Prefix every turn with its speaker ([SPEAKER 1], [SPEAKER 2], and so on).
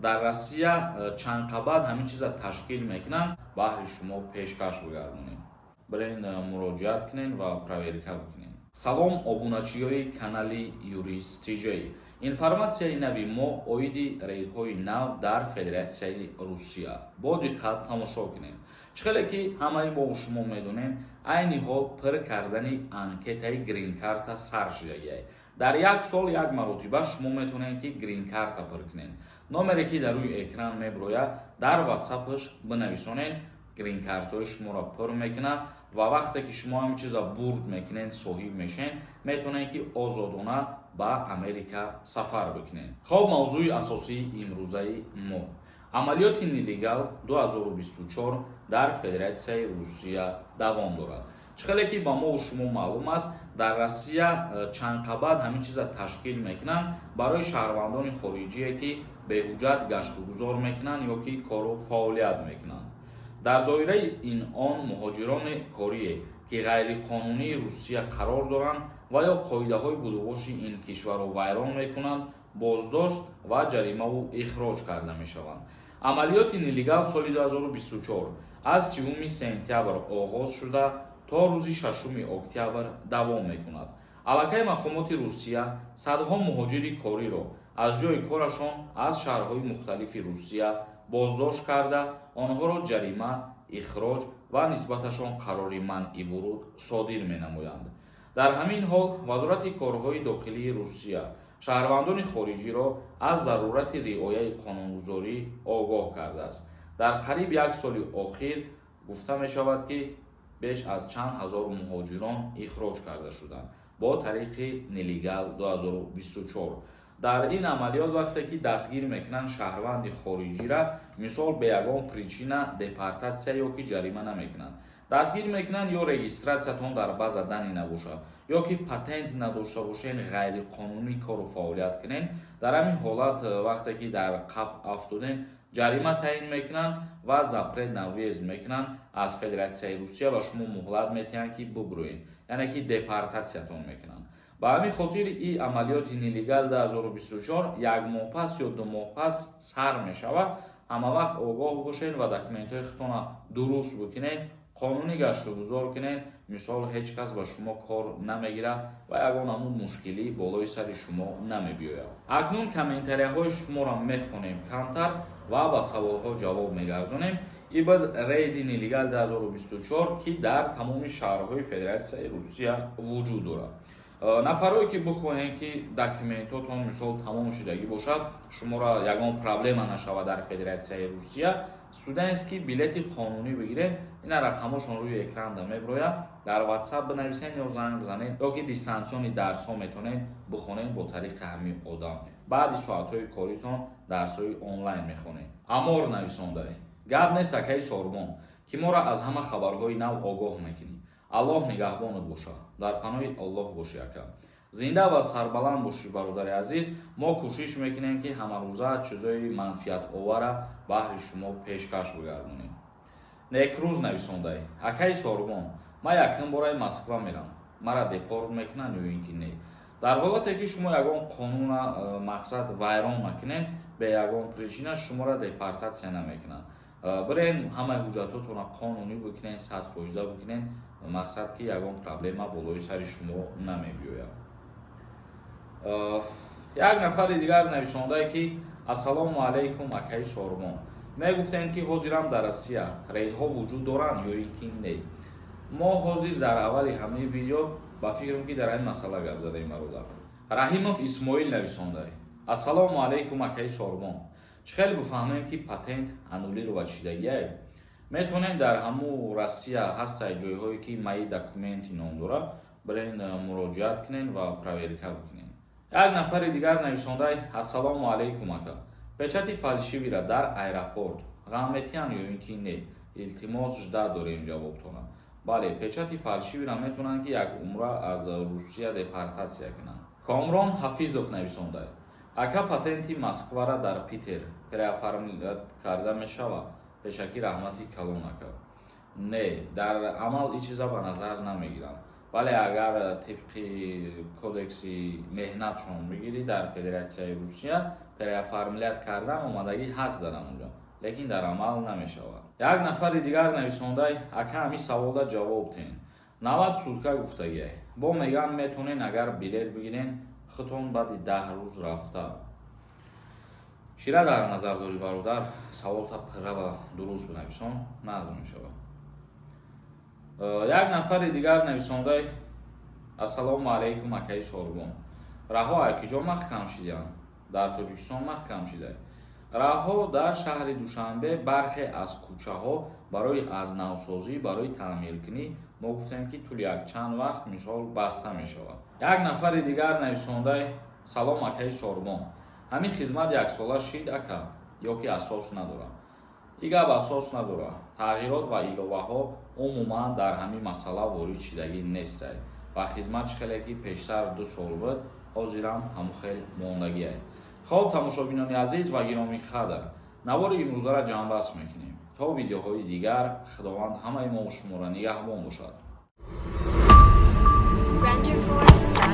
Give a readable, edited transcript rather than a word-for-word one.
[SPEAKER 1] Дар Россия чанд қабат ҳамин чиза ташкил мекунанд, баҳри шумо пешкаш бигардонем. Бирен, муроҷиат кунен ва проверка бикунен. Салом, обуначиёи канали Юрист ТЖ. Информатсияи нави мо оиди рейдҳои нав дар Федератсияи Русия. Бо диққат тамошо кунем. Чӣ хеле ки ҳамаи мо шумо медонем, айни ҳол пур кардани анкетаи грин-карта сар шудагиай. Дар як сол як маротиба шумо метавонед, ки грин-карта пур кунед. Номере ки дар рӯи экран мебирояд, дар ватсапаш бинависонед, грин-картҳои шуморо пур мекунад ва вақте ки шумо ҳамин чиза бурд мекунед, соҳиб мешен, метавонед, ки озодона ба Америка сафар бикунед. Хоб, мавзӯи асосии имрӯзаи мо: амалиёти «Нелегал 2024» дар Федератсияи Русия давом дорад. Чӣ хеле ки ба мову шумо маълум аст, дар Россия чанд қабат ҳамин чиза ташкил мекунанд барои шаҳрвандони хориҷие, ки беҳуҷҷат гаштугузор мекунанд ё ки кору фаъолият мекунанд. Дар доираи ин он муҳоҷирони корие, ки ғайриқонунии Русия қарор доранд ва ё қоидаҳои будубоши ин кишварро вайрон мекунанд, боздошт ва ҷаримаву ихроҷ карда мешаванд. Амалиёти «Нелегал» соли 2024 аз 30 сентябр оғоз шуда, то рӯзи 6 октябр давом мекунад. Аллакай мақомоти Русия садҳо муҳоҷири кориро аз ҷои корашон аз шаҳрҳои мухталифи Русия боздошт карда, онҳоро ҷарима, ихроҷ ва нисбаташон қарори манъи вуруд содир менамоянд. Дар ҳамин ҳол Вазорати корҳои дохилии Русия шаҳрвандони хориҷиро аз зарурати риояи қонунгузорӣ огоҳ кардааст. Дар қариб як соли охир гуфта мешавад, ки беш аз чанд ҳазор муҳоҷирон ихроҷ карда шуданд бо тариқи «Нелегал 2024». Дар ин амалиёт, вақте ки дастгир мекунанд шаҳрванди хориҷира, мисол, бе ягон причина депортатсия ё ки ҷарима намекунанд. Дастгир мекунанд, ё регистратсиятон дар база данных набошад, ё ки патент надошта бошед, ғайриқонунӣ кору фаъолият кунед. Дар ҳамин ҳолат, вақте ки дар қап афтодем, ҷарима таъин мекунанд ва запрет на въезд мекунанд аз Федератсияи Русия ва шумо муҳлат метиҳанд, ки бубурӯед, яъне ки депортатсиятон мекунанд. Ба ҳамин хотир и амалиёти «Нелегал 2024» як моҳ пас ё 2 моҳ пас сар мешавад. Ҳама вақт огоҳ бошед ва документҳои худтонро дуруст бикунед, қонунӣ гаштугузор кунед. Мисол, ҳеҷ кас ба шумо кор намегирад ва ягон ҳамун мушкилӣ болои сари шумо намебиёяд. Акнун комментарияҳои шуморо мехонем камтар ва ба саволҳо ҷавоб мегардонем. Ибад рейди «Нелегал 2024», ки дар тамоми шаҳрҳои Федератсияи Русия вуҷуд дорад. Нафарое ки бихоҳем, ки документотон, мисол, тамом шудагӣ бошад, шуморо ягон проблема нашавад дар Федератсияи Русия, студентский билети қонунӣ бигиред. Ина рақамошон рӯи экранда мебирояд. Дар ватсап бинависед ё занг бизанед, ё ки дистанционный дарсҳо метавонед бихонед бо тариқи ҳамин одам. Баъди соатҳои коритон дарсҳои онлайн мехонед. Амор нависондаe: «Гап нест, акаи Сорбон, ки моро аз ҳама хабарҳои нав огоҳ мекунӣ. Аллоҳ нигаҳбонат бошад. Дар паноҳи Аллоҳ бошӣ, ака. Зинда ва сарбаланд бошӣ, бародари азиз. Мо кӯшиш мекунем, ки ҳамарӯза чизои манфиатовара баҳри шумо пешкаш бигардонем. Некрӯз нависондаe: «Акаи Сорбон, ман якум бораи Москва мерам, мара депорт мекунанд ё ин ки не?» Дар ҳолате ки шумо ягон қонуна мақсад вайрон накунед, бе ягон причина шуморо депортатсия намекунанд. Бирен, ҳамаи ҳуҷҷатҳотонро қонунӣ бикунед, 100 фоиза бикунед, мақсад ки ягон проблема болои сари шумо намебиёяд. Як нафари дигар нависондае, ки: «Ассалому алайкум, акаи Сорбон, мегуфтем, ки ҳозирам дар Россия рейдҳо вуҷуд доранд ё ин ки не?» Мо ҳозир дар аввали ҳамаи видео, ба фикрам, ки дар ҳамин масъала гап задаем, бародар. Раҳимов Исмоил нависондае: «Ассалому алайкум, акаи Сорбон, чӣ хеле бифаҳмем, ки патент аннулировать шидагиае?» Метавонед, дар ҳаму Россия ҳастае ҷойҳое, ки «Мои документы» ном дорад, бирен, муроҷиат кунед ва проверка бикунед. Як нафари дигар нависондай: «Ассалому алайкум, ака, печати фальшивый ра дар аэропорт ғам метиҳанд ё ин ки не? Илтимос, ждать дорем ҷавобтона». Бале, печати фальшивый ра метавонанд, ки як умра аз Русия депортатсия кунанд. Комрон Ҳафизов нависондай: «Ака, патенти Москвара дар Питер переоформлять карда мешавад? Пешакӣ раҳмати калон, ака». Не, дар амал ин чиза ба назар намегиранд, вале агар тибқи кодекси меҳнатшон бигирӣ, дар Федератсияи Русия Переоформлять кардан омадагӣ ҳаст дар ҳамонҷо, лекин дар амал намешавад. Як нафари дигар нависондай: «Ака, ҳамин саволда ҷавоб тен. 90 сутка гуфтагиай, бо меган метонен, агар билет бигирен худтон, баъди 10 рӯз рафта». Шира дар назар дорӣ, бародар? Саволта пурра ва дуруст бинависон, нағз мешавад. Як нафари дигар нависондай: «Ассалому алайкум, акаи Сорбон, раҳо акиҷо маҳкам шиданд? Дар Тоҷикистон маҳкам шидай раҳҳо. Дар шаҳри Душанбе бархе аз кӯчаҳо барои аз навсозӣ, барои таъмиркунӣ, мо гуфтем, ки тӯли якчанд вақт, мисол, баста мешавад». Як нафари дигар нависондай: «Салом, акаи Сорбон, ҳамин хизмат яксола шид, ака, ё ки асос надорад?» И гап асос надорад. Тағйирот ва иловаҳо умуман дар ҳамин масъала ворид шидагӣ нестай ва хизмат чӣ хеле ки пештар 2 сол буд, ҳозирам ҳамун хел мондагиай. Хоб, тамошобинони азиз ва гиромӣ қадр, навори имрӯзаро ҷамъбаст мекунем. То видеоҳои дигар Худованд ҳамаи мо шуморо нигаҳбон бошад.
[SPEAKER 2] Renderforest.io.